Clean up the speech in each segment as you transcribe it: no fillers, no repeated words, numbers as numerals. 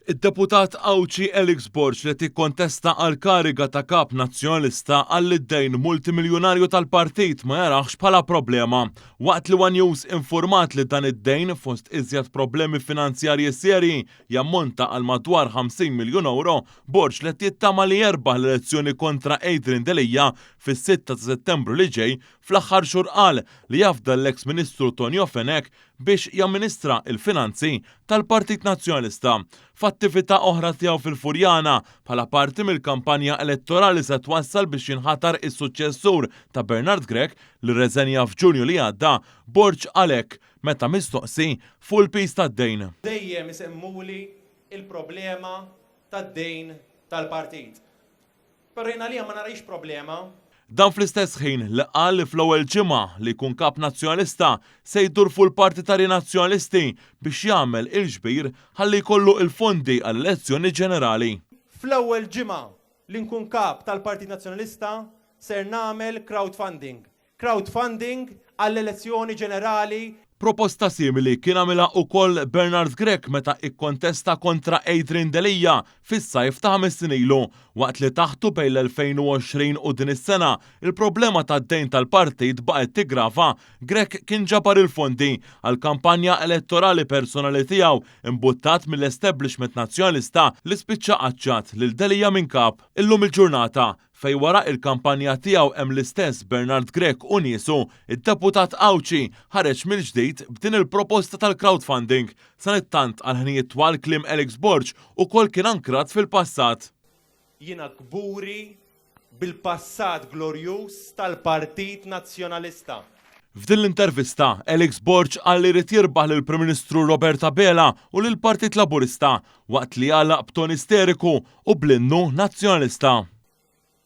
Id-Deputat Għawdxi Alex Borg li qed jikkontesta għall-kariga ta' Kap Nazzjonalista qal li d-dejn multimiljunarju tal-partit ma jarahx bħala problema. Waqt li one News infurmat li dan id-dejn, fost iżjed problemi finanzjarji serji, jammonta għal madwar 50 miljun ewro, Borg li qed jittama li jerbaħ l-elezzjoni kontra Adrian Delia fis-sitta ta' Settembru li ġej, fl-aħħar xhur qal li jafda l-eks Ministru Tonio Fenech biex jamministra l-finanzi tal-Partit Nazzjonalista. F'attività oħra tiegħu fil-Furjana, bħala parti mill-kampanja elettorali se twassal biex jinħatar is-suċċessur ta' Bernard Grech li rreżenja f'Ġunju li għadda, Borg qal hekk meta mistoqsi fuq il-piż tad-dejn. Dejjem isemmuli l-problema tad-dejn tal-partit. Però jien għalija ma narahiex problema. Dan fl-istess ħin li qal li fl-ewwel ġimgħa li jkun Kap Nazzjonalista se jdur fuq il-partitarji Nazzjonalisti biex jagħmel il-ġbir ħalli jkollu il-fondi għall-elezzjoni ġenerali. Fl-ewwel ġimgħa li nkun Kap tal-Partit Nazzjonalista ser nagħmel crowdfunding Crowdfunding għall-elezzjoni ġenerali. Proposta simili kien għamilha ukoll Bernard Grech meta ikkontesta kontra Adrian Delia fis-sajf ta' ħames snin ilu, waqt li taħtu bejn l-2020 u din is-sena, il-problema tad-dejn tal-partit baqgħet tiggrava. Grech kien ġabar il-fondi għall-kampanja elettorali personali tiegħu imbuttat mill-establishment Nazzjonalista li spiċċa qaċċat lil Delia minn kap. Illum il-ġurnata, Fejn wara il-kampanja tiegħu hemm l-istess Bernard Grech u niesu, id-deputat Għawdxi ħareġ mill-ġdid b'din il-proposta tal-crowdfunding. Sanittant għal ħinijiet twal kliem Alex Borg ukoll kien ankrat fil-passat. Jiena kburi bil-passat glorjuż tal-Partit Nazzjonalista. F'din l-intervista, Alex Borg qal li jrid jirbaħ lill-Prim Ministru Robert Abela u lill-Partit Laburista waqt li għalaq b'ton isteriku u bl-innu Nazzjonalista.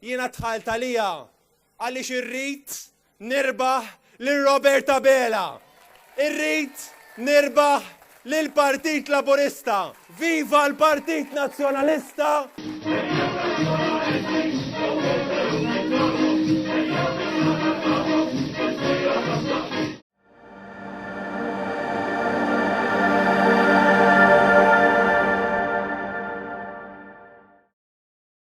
Jiena dħalt għaliha għaliex irrid nirbaħ lil Robert Abela. Irrid nirbaħ lill-Partit Laburista. Viva l-Partit Nazzjonalista!